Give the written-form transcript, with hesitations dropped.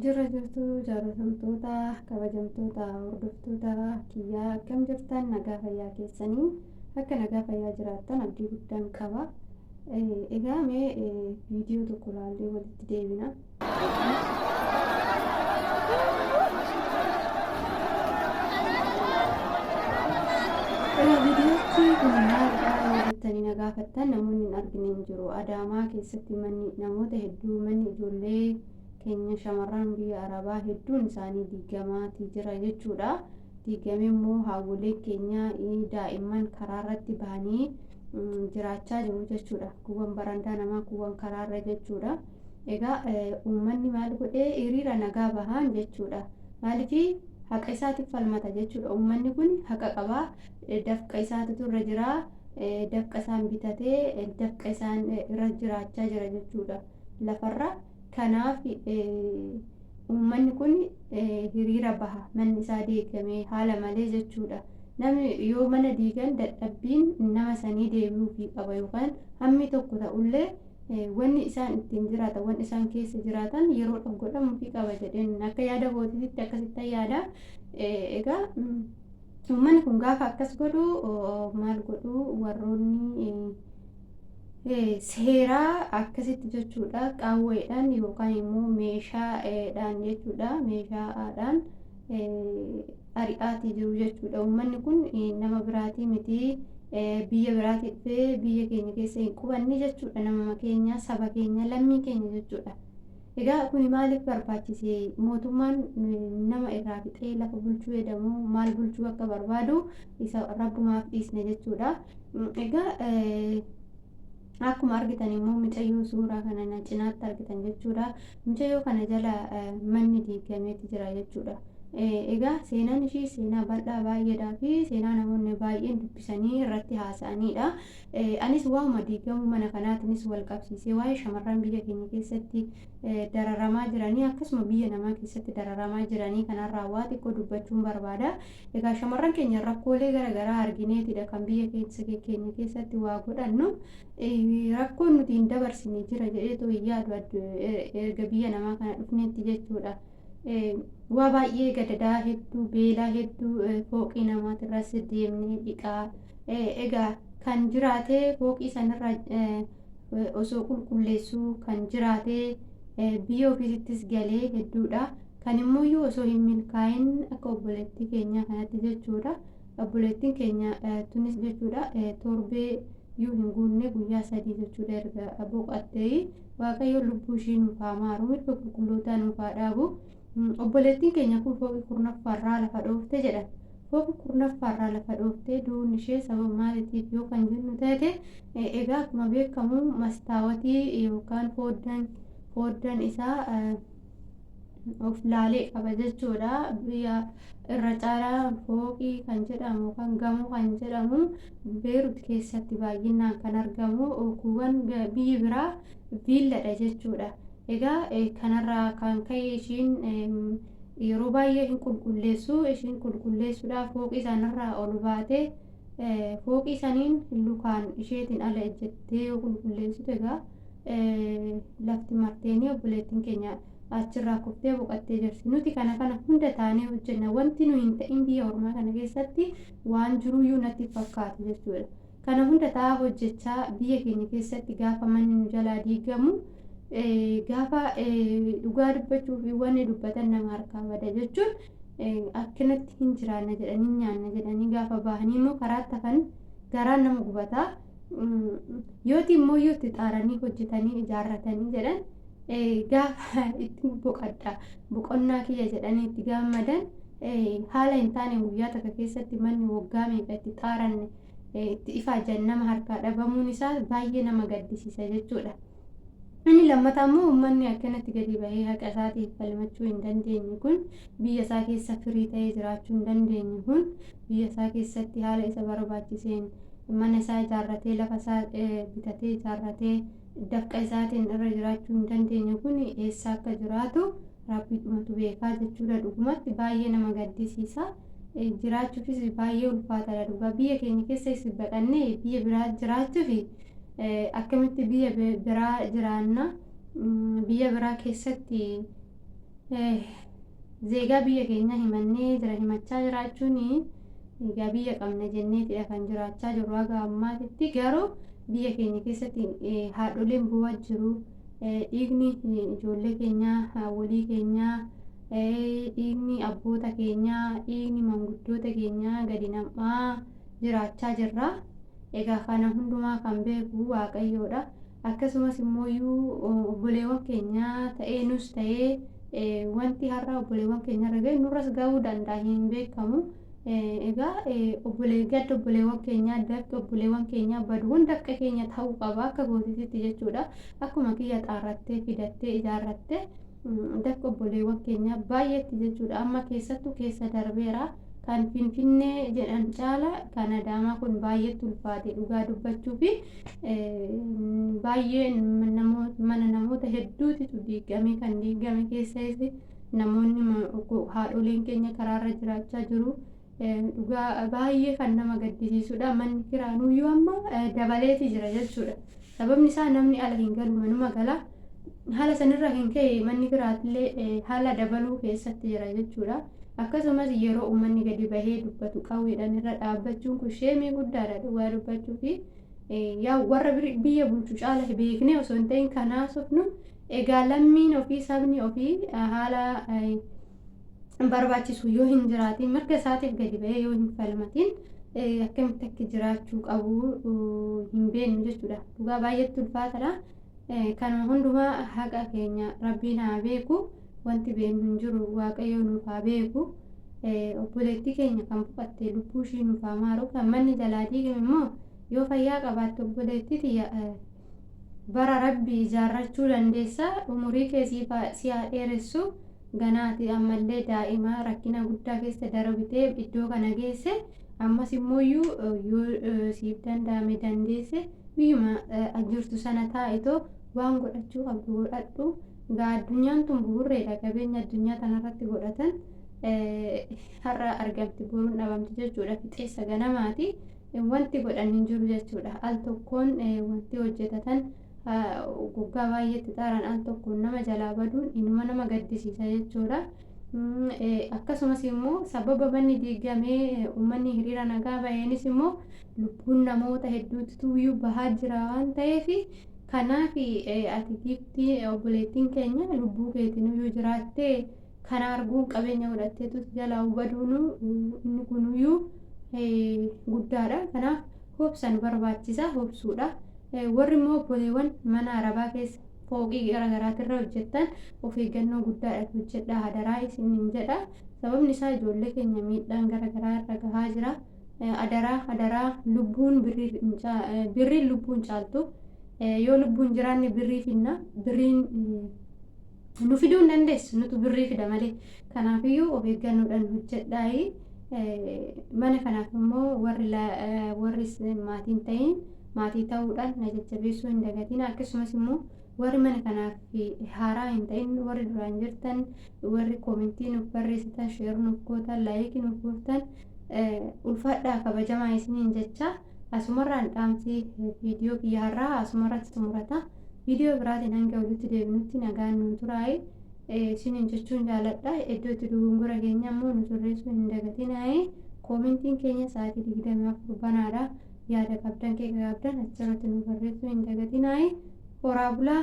Jirra jirtu jaalatamtoota kabajamtoota hordoftoota kiyyaa akkam jirtan nagaa fayyaa keessanii akka nagaa fayyaa jiraattan abdii guddaan qaba. Egaa mee viidiyoo tokko laallee walitti deebina. Egaa viidiyochi kun maalidha yoo jettanii na gaafattan namoonni hin argine hin jiru. Adaamaa keessatti manni namoota hedduu manni ijoollee keenya shamarran biyya Arabaa hedduun isaanii diigamaatii jira jechuudha. Diigamee immoo haawwoleen keenya daa'imman karaarratti bahanii jiraachaa jiru jechuudha. Kuuwwan barandaa namaa kuuwwan karaarra jechuudha. Egaa uummanni maal godhee hiriira nagaa bahaan jechuudha. Maaliif haqa isaatiif falmata jechuudha. Uummanni kun haqa qaba. Dafqa isaatitu irra jira. Dafqa isaan bitatee dafqa isaan irra jiraachaa jira jechuudha. Lafarra. Kanaaf uummanni kun hiriira baha. Manni isaa diigamee haala malee jechuudha. Namni yoo mana diigan dadhabbiin nama sanii deebi'uufii qaba yookaan hammi tokko ta'ullee wanni isaan ittiin jiraatan wanni isaan keessa jiraatan yeroodhaaf godhamuufii qaba jedheen akka yaada kootiitti akkasittan yaada. Egaa uummanni kun gaafa akkas godhu maal godhu warroonni seeraa akkasitti jechuudha qaawweedhaan yookaan immoo meeshaadhaan jechuudha meeshaadhaan ari'aatii jiru jechuudha. Uummanni kun nama biraatii miti biyya biraatii dhufee biyya keenya keessa hin qubanne jechuudha. Namuma keenya saba keenya lammii keenya jechuudha. Egaa kuni maaliif barbaachise? Mootummaan nama irraa fixee lafa bulchuu jedhamu maal bulchuu akka barbaadu isa rabbumaaf dhiisne jechuudha. Egaa akkuma argitan immoo mucayyoo suuraa kana na cinaatti argitan jechuudha. Mucayyoo kana jala manni diigameeti jira jechuudha. Egaa seenaan ishii seenaa bal'aa baay'eedhaa fi seenaa namoonni baay'een dubbisanii irratti haasa'aniidha. Anis waa'uma diigamuu mana kanaatiinis wal qabsiisee waa'ee shamarran biyya keenya keessatti dararamaa jiranii akkasuma biyya namaa keessatti dararamaa jiranii kanarraa waa xiqqoo dubbachuun barbaada. Egaa shamarran keenya rakkoolee gara garaa argineetidha kan biyya keenya keessatti waa godhannu. Rakkoon nuti hin dabarsine jira jedheetoo hin yaadu erga biyya namaa kana dhufneetti jechuudha. Waa baay'ee gadadaa hedduu beelaa hedduu fooqii namaatirras deemnee dhiqaa. Egaa kan jiraate fooqii sanirra osoo qulqulleessuu kan jiraate biyya ofiisittis galee hedduudha. Kan immoo osoo hin milkaa'in akka obboleettii keenyaa kanatti jechuudha. Obboleettiin keenya tunis jechuudha torbee iyyuu hin guunne guyyaa 3 jechuudha erga boqattee Waaqayyo lubbuu ishii nuuf haa maaru mirga qulqullootaa nuuf haa dhaabu. Obboleettiin keenya kun fooqii kurnaffaarraa lafa dhoofte jedhan. Fooqii kurnaffaarraa lafa dhooftee du'uun ishee sababa maaliitiif yoo kan jennu ta'e egaa akkuma beekamu mastaawatii yookaan foddaan isaa of laalee qaba jechuudha. Biyya irra caalaa fooqii kan jedhamu kan gamoo kan jedhamu Beerut keessatti baay'inaan kan argamu kuuwwan biyyi biraa viilladha jechuudha. Egaa kanarraa kan ka'e ishiin yeroo baay'ee hin qulqulleessu. Ishiin qulqulleessuudhaaf fooqii sanarraa ol baatee fooqii saniin lukaan isheetiin ala ejjettee yoo qulqulleessitu egaa lafti marteenii obboleettiin keenya achirraa kuftee boqattee jirti. Nuti kana kana hunda taanee hojjenna. Wanti nu hin ta'in biyya ormaa kana keessatti waan jiruyyuu natti fakkaatu jechuudha. Kana hunda ta'aa hojjechaa biyya keenya keessatti gaafa manni nu jalaa diigamu gaafa dhugaa dubbachuu fi wanni dubbatan nama harkaa bada jechuun akkanatti hin jiraanna jedhanii nyaanna jedhanii gaafa bahanii immoo karaatti hafan garaan nama gubataa. Yooti immoo yoo itti xaaranii hojjetanii ijaarratanii jedhan gaafa itti boqadha boqonnaa kiyya jedhanii itti gammadan haala hin taane guyyaa takka keessatti manni waggaa meeqa itti xaaranne itti ifaajan nama harkaa dhabamuun isaa baay'ee nama gaddisiisa jechuudha. Inni lammataa immoo uummanni akkanatti gadi bahee haqa isaatiif falmachuu hin dandeenye kun biyya isaa keessa firii ta'ee jiraachuu hin dandeenye kun biyya isaa keessatti haala isa barbaachiseen mana isaa ijaarratee lafa isaa bitatee ijaarratee dafqa isaatiin irra jiraachuu hin dandeenye kun eessa akka jiraatu rabbiidhumatu beekaa jechuudha. Dhugumatti baay'ee nama gaddisiisa. Jiraachuufis baay'ee ulfaataadha dhugaa. Biyya keenya keessa baqannee biyya biraa jiraachuuf akkamitti biyya biraa jiraanna? Biyya biraa keessatti Zeegaa biyya keenya himannee jira himachaa jiraachuun egaa biyya qabna jenneetidha kan jiraachaa jirru haga ammaatitti garuu biyya keenya keessatti haadholeen bu'aa jiru. Dhiigni ijoollee keenyaa, haawwolii keenyaa, dhiigni abboota keenyaa, dhiigni manguddoota keenyaa gadi nam'aa jiraachaa jirra. Egaa kana hundumaa kan beeku Waaqayyoodha. Akkasumas immoo obboleewwan keenya ta'ee nus ta'ee wanti har'a obboleewwan keenya irra ga'e nurras ga'uu danda'a hin beekamu. Egaa obbolee gadda obboleewwan keenyaa dafqi obboleewwan keenyaa baduun dafqa keenya ta'uu qaba akka gootiitti jechuudha. Akkuma kiyya xaarrattee fidattee ijaarrattee dafqi obboleewwan keenyaa baay'eetti jechuudha. Amma keessattuu keessa darbeera. Kan Finfinnee jedhan caala kan Adaamaa kun baay'eetti ulfaate dhugaa dubbachuu fi baay'ee mana namoota hedduutitu diigame kan diigame keessas namoonni haadholiin keenya karaarra jiraachaa jiru. Dhugaa baay'ee kan nama gaddisiisudha. Manni kiraanuyyuu amma dabaleeti jira jechuudha. Sababni isaa namni ala hin galu manuma gala. Haala sanirra kan ka'e manni kiraatillee haala dabaluu keessatti jira jechuudha. Akkasumas yeroo uummanni gadi bahee dubbatu qawweedhaan irra dhaabbachuun kun sheemii guddaadha dhugaa dubbachuu fi yaa warra biyya bulchu caala beeknee osoo hin ta'in kan haasofnu egaa lammiin ofii sabni ofii haala barbaachisu yoo hin jiraatin mirga isaatiif gadi bahee yoo hin falmatin akkamitti akka jiraachuu qabu hin beeknu jechuudha. Dhugaa baay'eetti ulfaatadha. Kanuma hundumaa haqa keenya rabbiin haa beeku. Wanti beeknu hin jiru waaqayyo nuuf haa beeku. Obboleettii keenya kan boqotte lubbuu ishii nuuf haa maaru. Kan manni jalaa diigame immoo yoo fayyaa qabaatte obboleettii tiyya bara rabbi ijaarrachuu dandeessa. Umurii kee si haa dheeressu. Ganaati ammallee daa'ima rakkina guddaa keessa darbitee iddoo kana geesse. Ammas immoo yoo siif danda'ame dandeesse biyyuma jirtu sana taa'itoo waan godhachuu qabdu godhadhu. Egaa addunyaan tun buburreedha qabeenya addunyaa tanarratti godhatan har'a argamti boruun dhabamti jechuudha. Fixeessa ganamaati. Wanti godhan hin jiru jechuudha. Al tokkoon wanti hojjetatan goggaa baay'eetti xaaran al tokkoon nama jalaa baduun inuma nama gaddisiisa jechuudha. Akkasumas immoo sababa manni diigamee uummanni hiriira nagaa baheenis immoo lubbuun namoota hedduutu iyyuu bahaa jira waan ta'eef kanaaf ati giiftii obboleettiin keenya lubbuu keetiin iyyuu jiraattee kana arguun qabeenya godhatteetu jalaa baduun inni kunuyyuu guddaadha. Kanaaf hobsa nu barbaachisa hobsuudha. Warri immoo obboleewwan mana arabaa keessa fooqii garaagaraatirra hojjettan of eeggannoo guddaadhaan hojjedhaa hadaraa isiniin jedha. Sababni isaa ijoollee keenya miidhaan garaagaraa irra gahaa jira. Adaraa adaraa lubbuun birriin lubbuun caaltu. Yoo lubbuun jiraanne birrii finna birriin nu fiduu hin dandeessu nutu birrii fida malee. Kanaafiyyuu of eeggannoodhaan hojjedhaayi. Mana kanaaf immoo warri warri maatiin ta'in maatii ta'uudhaan na jajjabeessuu hin dagatina. Akkasumas immoo warri mana kanaaf haaraa hin ta'in warri duraan jirtan warri koomentii nuuf barreessitan sheer nuuf gootan laayikii nuuf gootan ulfaadhaa kabajamaa isiniin jecha asumarraan dhaamsi viidiyoo kiyya har'aa asumarratti xumurata. Viidiyoo biraatiin hanga walitti deebinutti nagaan nuun turaayi. Isiniin jechuun jaaladha. Iddoo itti dogongora keenya immoo nu sirreessuu hin dagatinaayi. Koomentiin keenya sa'aatii 24 banaadha. Yaada qabdan qeeqa qabdan achirratti nu barreessuu hin dagatinaayi. Horaa bulaa.